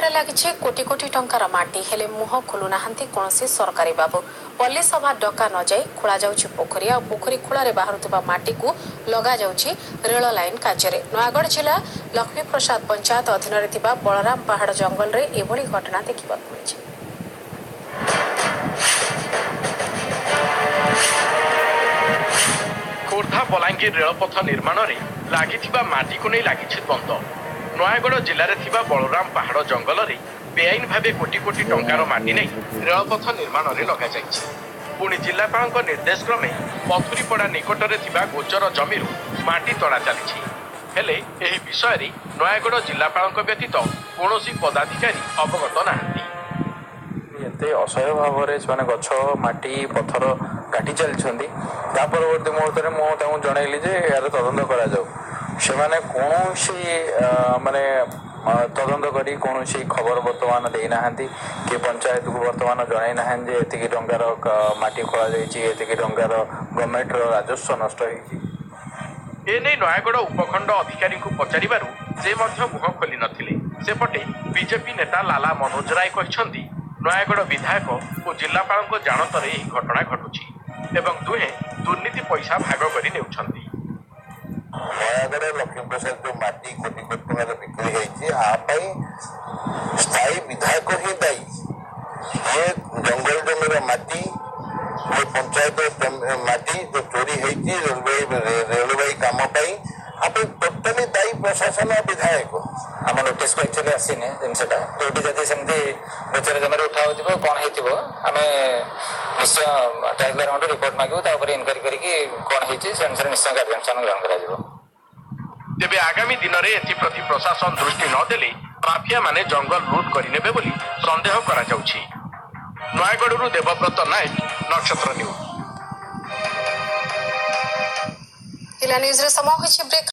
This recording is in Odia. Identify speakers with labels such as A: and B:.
A: ଖୋଳାରେ ଲାଗିଛି କୋଟି କୋଟି ଟଙ୍କାର ମାଟି, ହେଲେ ମୁହଁ ଖୋଲୁନାହାନ୍ତି କୌଣସି ସରକାରୀ ବାବୁ। ପଲ୍ଲୀ ସଭା ଡକା ନଯାଇ ଖୋଳାଯାଉଛି ପୋଖରୀ, ଆଉ ପୋଖରୀ ଖୋଳାରେ ବାହାରୁଥିବା ମାଟିକୁ ଲଗାଯାଉଛି ରେଳ ଲାଇନ କାର୍ଯ୍ୟରେ। ନୟାଗଡ଼ ଜିଲ୍ଲା ଲକ୍ଷ୍ମୀପ୍ରସାଦ ପଞ୍ଚାୟତ ଅଧୀନରେ ଥିବା ବଳରାମ ପାହାଡ଼ ଜଙ୍ଗଲରେ ଏଭଳି ଘଟଣା ଦେଖିବାକୁ ମିଳିଛି।
B: ଖୋର୍ଦ୍ଧା ବଲାଙ୍ଗୀର ରେଳପଥ ନିର୍ମାଣରେ ଲାଗିଥିବା ମାଟିକୁ ନେଇ ଲାଗିଛି ଦ୍ୱନ୍ଦ୍ୱ। ନୟାଗଡ଼ ଜିଲ୍ଲାରେ ଥିବା ବଳରାମ ପାହାଡ଼ ଜଙ୍ଗଲରେ ବେଆଇନ ଭାବେ କୋଟି କୋଟି ଟଙ୍କାର ମାଟି ନେଇ ରେଳପଥ ନିର୍ମାଣରେ ଲଗାଯାଇଛି। ପୁଣି ଜିଲ୍ଲାପାଳଙ୍କ ନିର୍ଦ୍ଦେଶ କ୍ରମେ ପଥୁରୀପଡ଼ା ନିକଟରେ ଥିବା ଗୋଚର ଜମିରୁ ମାଟି ତଡ଼ା ଚାଲିଛି। ହେଲେ ଏହି ବିଷୟରେ ନୟାଗଡ଼ ଜିଲ୍ଲାପାଳଙ୍କ ବ୍ୟତୀତ କୌଣସି ପଦାଧିକାରୀ ଅବଗତ ନାହାନ୍ତି।
C: ଏତେ ଅସହ୍ୟ ଭାବରେ ସେମାନେ ଗଛ, ମାଟି, ପଥର କାଟି ଚାଲିଛନ୍ତି। ତା ପରବର୍ତ୍ତୀ ମୁହୂର୍ତ୍ତରେ ମୁଁ ତାଙ୍କୁ ଜଣାଇଲି ଯେ ଏହାର ତଦନ୍ତ କରାଯାଉ। ସେମାନେ କୌଣସି ମାନେ ତଦନ୍ତ କରି କୌଣସି ଖବର ବର୍ତ୍ତମାନ ଦେଇନାହାନ୍ତି କି ପଞ୍ଚାୟତକୁ ବର୍ତ୍ତମାନ ଜଣାଇ ନାହାନ୍ତି ଯେ ଏତିକି ଟଙ୍କାର ମାଟି ଖୋଳା ଯାଇଛି, ଏତିକି ଟଙ୍କାର ଗଭର୍ଣ୍ଣମେଣ୍ଟର ରାଜସ୍ୱ ନଷ୍ଟ ହେଇଛି।
B: ଏନେଇ ନୟାଗଡ଼ ଉପଖଣ୍ଡ ଅଧିକାରୀଙ୍କୁ ପଚାରିବାରୁ ସେ ମଧ୍ୟ ମୁହଁ ଖୋଲି ନଥିଲେ। ସେପଟେ ବିଜେପି ନେତା ଲାଲା ମନୋଜ ରାୟ କହିଛନ୍ତି, ନୟାଗଡ଼ ବିଧାୟକ ଓ ଜିଲ୍ଲାପାଳଙ୍କ ଜାଣତରେ ଏହି ଘଟଣା ଘଟୁଛି ଏବଂ ଦୁହେଁ ଦୁର୍ନୀତି ପଇସା ଭାଗ କରି ନେଉଛନ୍ତି।
D: ନୟାଗଡ଼ ଲକ୍ଷ୍ମୀପ୍ରସାଦ ଯୋଉ ମାଟି କୋଟି କୋଟି ଟଙ୍କାରେ ବିକ୍ରି ହେଇଛି, ଆ ପାଇଁ ସ୍ଥାୟୀ ବିଧାୟକ ହିଁ ଦାୟୀ। ଇଏ ଜଙ୍ଗଲ ଜମିର ମାଟି, ଇଏ ପଞ୍ଚାୟତ ମାଟି ଯୋଉ ଚୋରି ହେଇଛି ରେଳବାଇ କାମ ପାଇଁ, ଆ ପାଇଁ ଟୋଟାଲି ଦାୟୀ ପ୍ରଶାସନ, ବିଧାୟକ।
E: ଆମ ନୋଟିସକୁ ଆକ୍ଚୁଆଲି ଆସିନି ଜିନିଷଟା। ଯୋଉଠି ଯଦି ସେମିତି ଗୋଚର ଜମିରେ ଉଠା ହେଉଥିବ, କ'ଣ ହେଇଥିବ, ଆମେ ନିଶ୍ଚୟ ତହସିଲଦାରଙ୍କଠୁ ରିପୋର୍ଟ ମାଗିବୁ। ତା ଉପରେ ଇନକ୍ୱାରି କରିକି କ'ଣ ହେଇଛି ସେ ଅନୁସାରେ ନିଶ୍ଚୟ କାର୍ଯ୍ୟାନୁଷ୍ଠାନ ଗ୍ରହଣ କରାଯିବ।
B: ତେବେ ଆଗାମୀ ଦିନରେ ଏଥିପ୍ରତି ପ୍ରଶାସନ ଦୃଷ୍ଟି ନ ଦେଲେ ମାଫିଆମାନେ ଜଙ୍ଗଲ ଲୁଟ୍ କରିନେବେ ବୋଲି ସନ୍ଦେହ କରାଯାଉଛି। ନୟାଗଡ଼ରୁ ଦେବବ୍ରତ ନାୟକ, ନକ୍ଷତ୍ର ନ୍ୟୁଜ୍।
A: ଜିଲ୍ଲା ନ୍ୟୁଜ୍ରେ ସମୟ ହୋଇଛି ବ୍ରେକ୍।